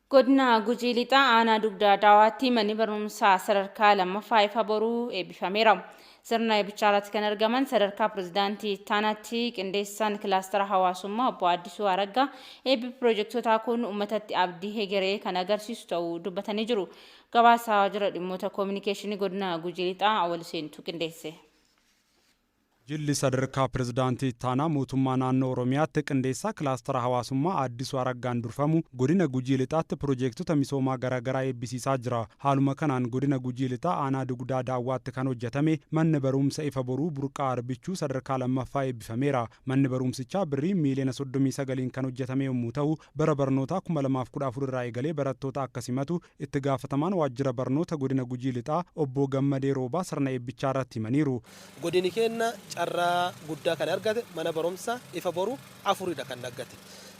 Godina Gujii Lixaa Aanaa Dugdaa Daawaatti manni barumsaa sadarkaa lammaffaa Ifa Boruu eebbifameera. Sirna eebbichaa irratti kan argaman sadarkaa pirezidaantii ittaanaatti qindeessaan kilaastara hawaasummaa obbo Addisuu Araggaa eebbi piroojektootaa kun uummatatti abdii hegeree kan agarsiisu ta'uu dubbatanii jiru. Gabaasa Waajjira Dhimmoota Kominikeeshinii Godina Gujii Lixaa Awwal Huseentu qindeesse. Jilli sadarkaa Pirezidaantii Ittaanaa Mootummaa Naannoo Oromiyaatti Qindeessaa Kilaastara Hawaasummaa Aaddisuu Araggaan durfamu Godina Gujii Lixaatti pirojeektota misoomaa garaagaraa eebbisiisaa jira. Haaluma kanaan Godina Gujii Lixaa Aanaa Dugdaa Daawwaatti kan hojjetame Manni Baruumsa Ifa Boruu Burqaa Arbichuu sadarkaa lammaffaa eebbifameera. Manni baruumsichaa Birrii miiliyoona 39n kan hojjetame yommuu ta'u, bara barnootaa 2014 irraa eegalee barattoota akka simatu Itti Gaafatamaan Waajjira Barnoota Godina Gujii Lixaa Obbo Gammadee Roobaa sirna eebbichaa irratti himaniiru. Godini keenna carraa guddaa kan argate mana barumsa Ifa Boru afuridha kan argate.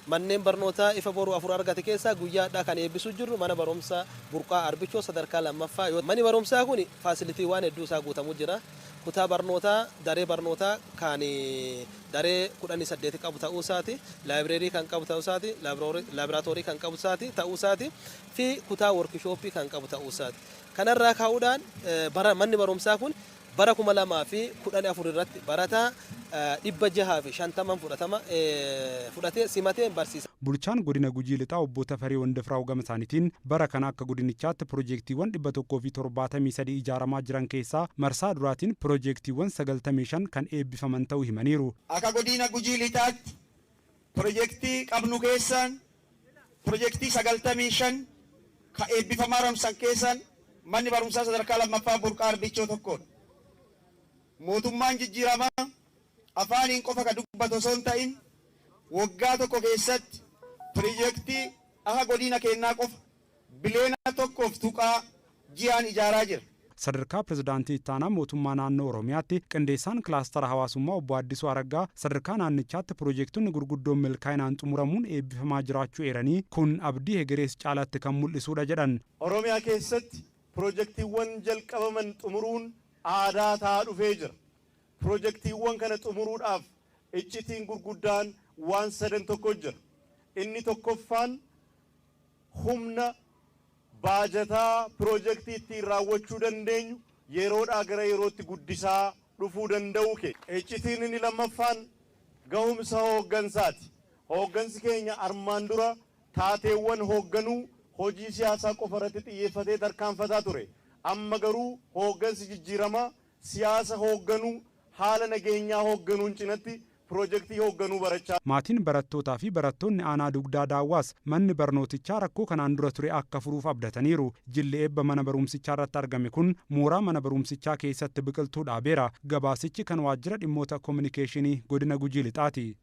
Manneen barnootaa Ifa Boru 4 argate keessaa guyyaa hadhaa kan eebbisuu jirru mana barumsa Burqaa Arbichoo sadarkaa 2ffaa yoo Mani barumsaa kun faasilitiiwwaan hedduu isaa guutamu jira. Kutaa barnootaa, daree barnootaa kan daree 18 qabu ta'uu isaati, laayibireerii kan qabu ta'uu isaati, laaboraatoorii kan qabu isaati ta'uu isaati fi kutaa workishooppii kan qabu ta'uu isaati. Kanarraa ka'uudhaan bara manni barumsaa kun bara 2014 irratti barataa 650n fudhatama fudhatee simatee barsiisa. Bulchaan Godina Gujii Lixaa Obbo Tafarii Wandifraaw gamasaanitiin, bara kana akka godinichaatti pirojeektiiwwan 173 ijaaramaa jiran keessaa marsaa duraatiin pirojeektiiwwan 95 kan eebbifaman ta'uu himaniiru. Aka Godiina Gujii Lixaatti pirojektii qabnu keessaan pirojektii 95 ka eebbifamaa ramsan keessaan manni barumsaa sadarkaa 2ffaa Burqaa Arbichoo tokkoodha. Mootummaan jijjiiramaa afaaniin qofa ka dubbatu osoo hin ta'in woggaa tokko keessatti pirijektii aka godiina keennaa qofa bileena 1f tuqaa ji'aan ijaaraa jira. Sadarkaa Pirezidaantii Ittaanaa Mootummaa Naannoo Oromiyaatti Qindeessaan Kilaastara Hawaasummaa Obbo Addisuu Araggaa, sadarkaa naannichaatti pirojeektonni gurguddoon milkaa'inaan xumuramuun eebbifamaa jiraachuu eeranii, kun abdii hegerees caalaatti kan mul'isuudha jedhan. Oromiyaa keessatti pirojektiiwwan jalqabaman xumuruun aadaa ta'aa dhufee jira. Pirojektiiwwan kana xumuruudhaaf iccitiin gurguddaan waan sadan tokko jira. Inni tokkoffaan humna baajataa pirojektii ittiin raawwachuu dandeenyu yeroodhaa gara yerootti guddisaa dhufuu danda'uu keenya. Iccitiin inni lammaffaan gahumsa hooggansaati. Hooggansi keenya armaan dura taateewwan hoogganuu hojii siyaasaa qofa irratti xiyyeeffatee tarkaanfataa ture. Amma garuu hooggansi jijjiiramaa siyaasa hoogganuu, haala nageenyaa hoogganuun cinatti pirojektii hoogganuu barachaa. Maatiin barattootaa fi barattoonni Aanaa Dugdaa Daawwaas manni barnootichaa rakkoo kanaan dura ture akka furuuf abdataniiru. Jilli eebba mana baruumsichaarratti argame kun mooraa mana baruumsichaa keessatti biqiltuu dhaabeera. Gabaasichi kan Waajjira Dhimmoota Kominikeeshinii Godina Gujii Lixaati.